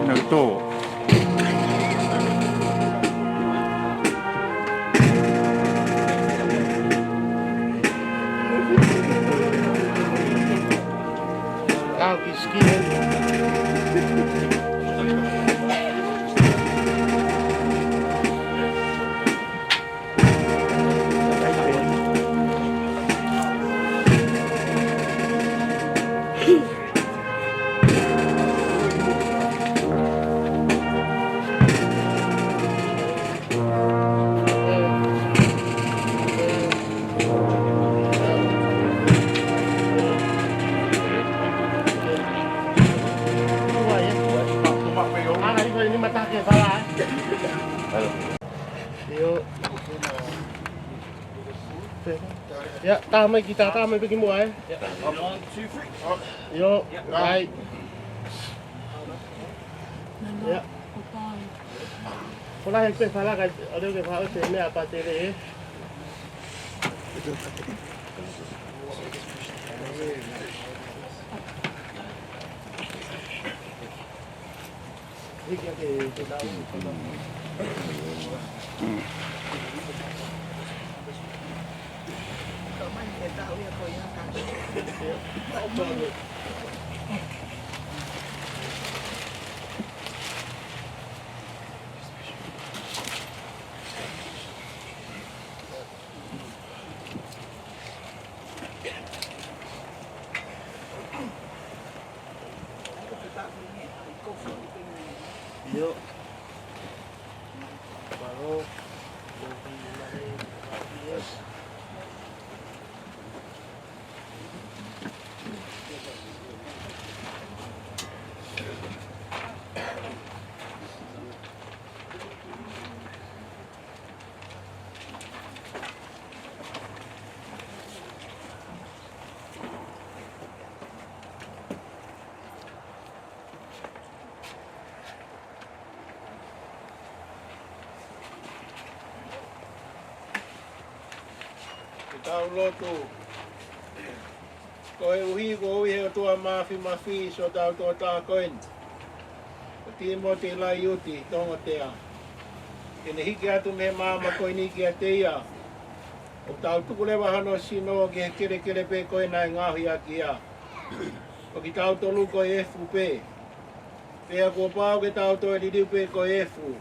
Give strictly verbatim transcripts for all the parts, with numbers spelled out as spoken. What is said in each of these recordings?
Naruto. Kau ki skill. ʻIo. ʻIa, tā mai ki tā, tā mai pē ki muʻa, ē. ʻIo, ʻai. ʻIa. Ko la he pē fala ka, ʻo leo ke fala ʻo te mea pātele, ē. ʻIo. Mālō. Ke tau lotu. Koeʻuhi kuo ui ʻe he ʻOtua Māfimafi siʻotau tokotaha ko eni, ko Tīmote Laiuti Tongotea, ke ne hiki atu mei he maama ko eni kiate ia, ʻoku tau tuku leva hono sino ki he kelekele pē ko ē naʻe ngaohi ʻaki ia. Ko kitautolu ko e efu pē. Pea kuo pau ke tau toe liliu pē ko e efu.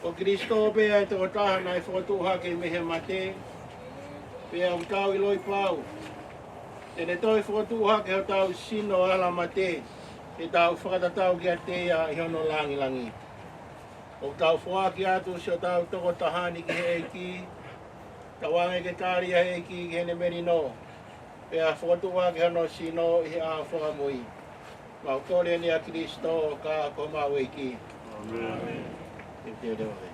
Ko Kalaisi pē ʻa e tokotaha naʻe fokotuʻu hake mei he mate. Pea ʻoku tau ʻiloʻi pau te ne toe fokotuʻu hake hotau sino ʻa e mate, ke tau fakatatau kiate ia ʻi hono langilangi. ʻOku tau foaki atu siʻotau tokotaha ni ki he ʻEiki, tauange ke tali ʻe he ʻEiki ki heʻene melino, pea fokotuʻu hake hono sino ʻi he ʻaho fakamui. Mau kole ni ʻia Kalaisi, ka ko homau ʻEiki. ʻĒmeni. Ke te leo le.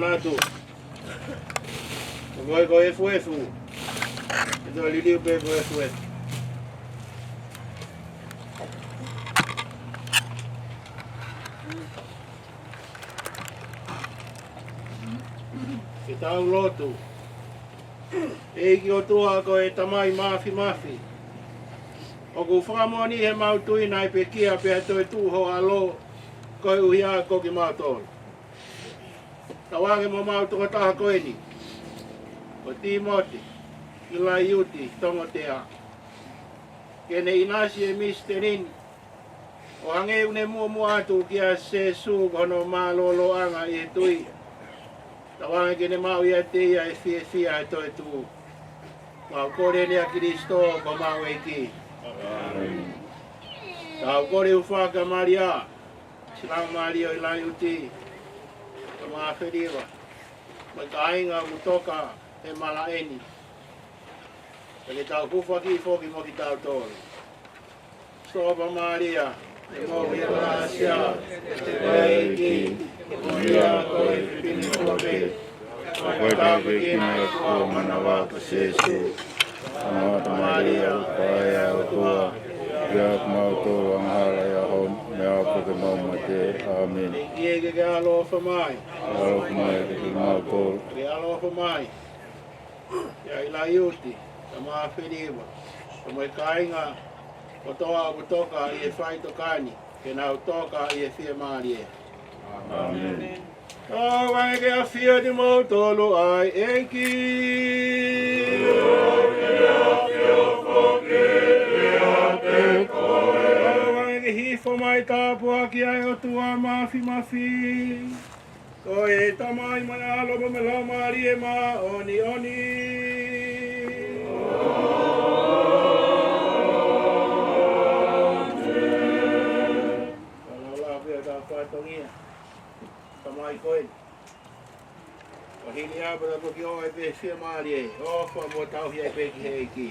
Atu. Ko e, ko e efuefu. Ke toe liliu pē ko e efuefu. Ke tau lotu. ʻEiki ʻOtua, ko e Tamai Māfimafi, ʻoku fakamoʻoni ʻemau tui naʻe pekia pea toetuʻu ho ʻAlo koeʻuhi ko kimautolu. Tauange mo homau tokotaha ko eni, ko Tīmote ʻIlaiuti Tongotea, Kenei ʻInasi e Misiteli ni, ʻo hangē ʻoku ne muʻomuʻa atu kia Sēsū ko hono mālōlōʻanga ʻi he tui. Tauange ke ne maʻu ʻiate ia e fiefia ʻo e toetuʻu. Mau kole ni ʻia Kilisitō ko homau ʻEiki. ʻĒmeni. Tau kole hūfanga kia Malia, siʻi Laumālie ʻo ʻIlaiuti, Tamā Feliva, mo e kāinga ʻoku toka he malaʻe ni. Pea ke tau hūfaki foki mo kitautolu. Sihova Malia, ʻe moʻui ʻa e ʻasia, ʻe ʻEiki, ʻe moʻui ʻa e fefine kope, ʻa e tapu ki he ʻEiki ʻo manava ko Sēsū. Sihova Malia, ʻofa ʻa e ʻOtua, ʻofa kiate kimautolu angahala ʻi he ʻaho ni, pea ʻofa kiate kimautolu ʻi he mate. ʻĀmeni. ʻEiki, ke ke ʻaloʻofa mai. ʻAloʻofa mai kiate kimautolu. Ke ʻaloʻofa mai. ʻIa ʻIlaiuti, Tamā Feliva, pea mo e kāinga kotoa ʻoku toka ʻi he faʻitoka ni, ke nau toka ʻi he fiemālie. ʻĀmeni. Tauange ke ʻafio ʻiate kimoutolu ʻa e ʻEiki. Tauange ke hifo mai e tāpuaki ʻa e ʻOtua Māfimafi. Ko e Tamai mo e ʻAlo mo e Laumālie Māʻoniʻoni. Tau lau pē ʻetau fatongia. Tamai ko eni. ʻO hili ʻa e pata ko ki ʻo e pē fiemālie. ʻOfa mo tauhi ai pē ki he ʻEiki.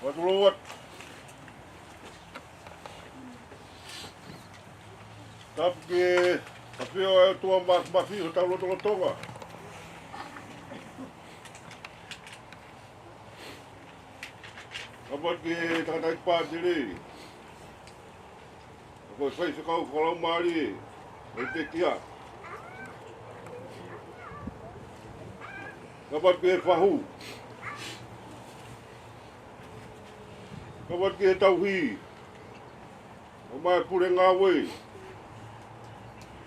Ua tulu ua. Tapu ki he ʻafio ʻa e ʻOtua Māfimafi ʻi hotau lotolotonga. Tapu atu ki he tangataʻeiki pātele, ko e faifekau fakalaumālie ʻo e pekia. Tapu atu ki he fahu. Tapu atu ki he tauhi. ʻO mai pule ngāue.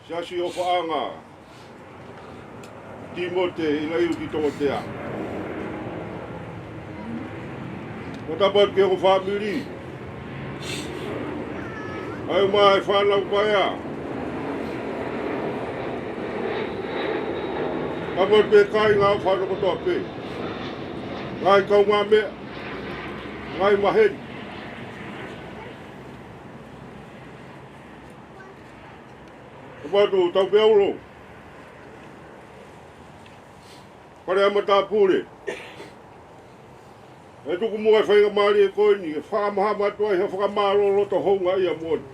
Siasi ʻofaʻanga. Timote ʻIlaiuti Tongotea. Ko e tapu atu ki hoku fāmili. ʻA e ʻumaʻā e fānau paea. Tapu atu pē kāinga ʻo fānau kotoa pē. Ngaahi kaungāmeʻa, ngaahi maheni. Tapu atu Taupeaulo. Fale ʻa matāpule. ʻE tuku muʻa e faingamālie ko eni ke fakamahama atu ai ha fakamālō loto houngaʻia moʻoni.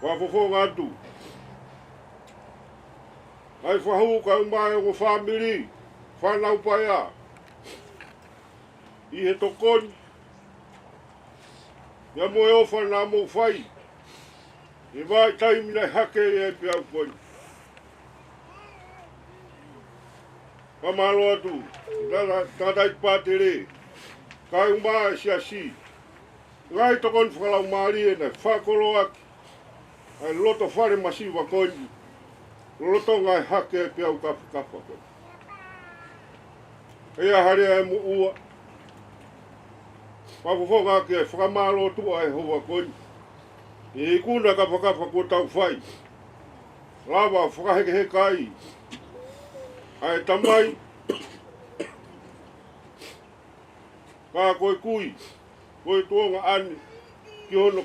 Fakafofonga atu ʻa e fahu kae ʻumaʻā e ongo fāmili, fānau paea, ʻi he tokoni pea mo e ʻofa naʻa mou fai he vahaʻa taimi naʻe hake ai e peau ko eni. Fakamālō atu ki he tangataʻeiki pātele, kae ʻumaʻā e siasi, ngaahi tokoni fakalaumālie naʻe fakakoloa ʻaki ʻa e loto fale masiva ko eni, lolotonga e hake e peau kafakafa ko eni. ʻE ʻi ai ha lea ʻe moʻua, fakafofonga ʻaki e fakamālō tuʻa ʻa e houa ko eni ʻi he ikuna kafakafa kuo tau fai. Lava fakahekeheka ai ʻa e tamai, ka ko e kui, ko e tuongaʻane ki hono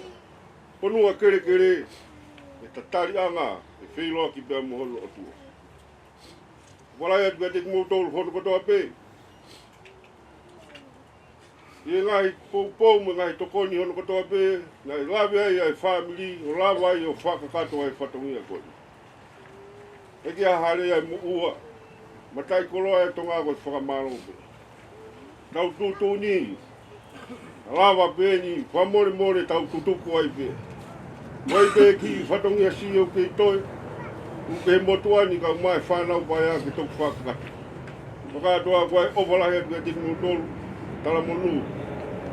fonua kelekele, e tataliʻanga, e feʻiloaki pea mo hono ʻOtua. Fakafetaʻi atu kiate kimoutolu hono kotoa pē ʻi he ngaahi poupou mo e ngaahi tokoni hono kotoa pē naʻe lave ai ʻa e fāmili ʻo lava ai ʻo fakakakato ʻa e fatongia ko eni. ʻE ʻi ai ha lea ʻe moʻua, mataʻikoloa ʻa e Tonga ko e fakamālō pē. Tau tuʻutuʻuni, lava pē eni, fakamolemole tau tutuku ai pē. Mai pē ki he fatongia siʻi ʻoku kei toe, ʻoku kei motuʻa ni kae ʻumaʻā e fānau paea ke toki fakakakato. Fakakātoa ko e ʻofa lahi atu kiate kimoutolu, talamonū,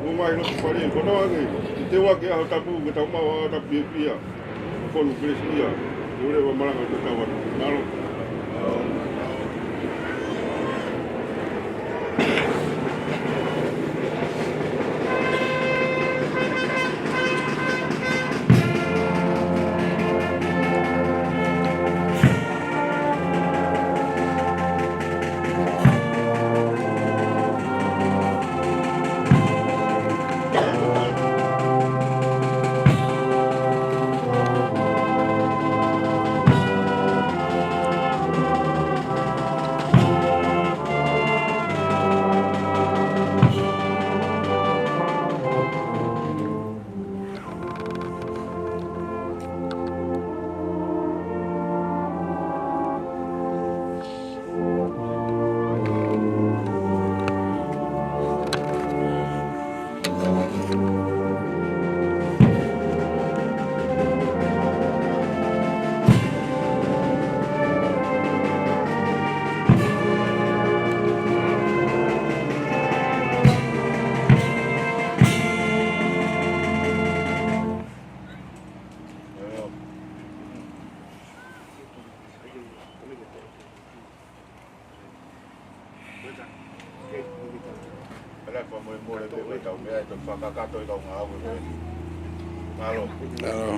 mo e ngaahi lotu fale, kotoa ange, ke teu ʻaki e ʻaho tapu, ke tau maʻu ʻa e ʻaho tapu fiefia, fonu kelesiʻia, ke ʻoua leva malanga ke tau atu. Mālō. Pea fakamolemole pē ʻetau meʻa ʻe toki fakakakato ʻi he kaungā ʻaho ko eni. Mālō. Mālō.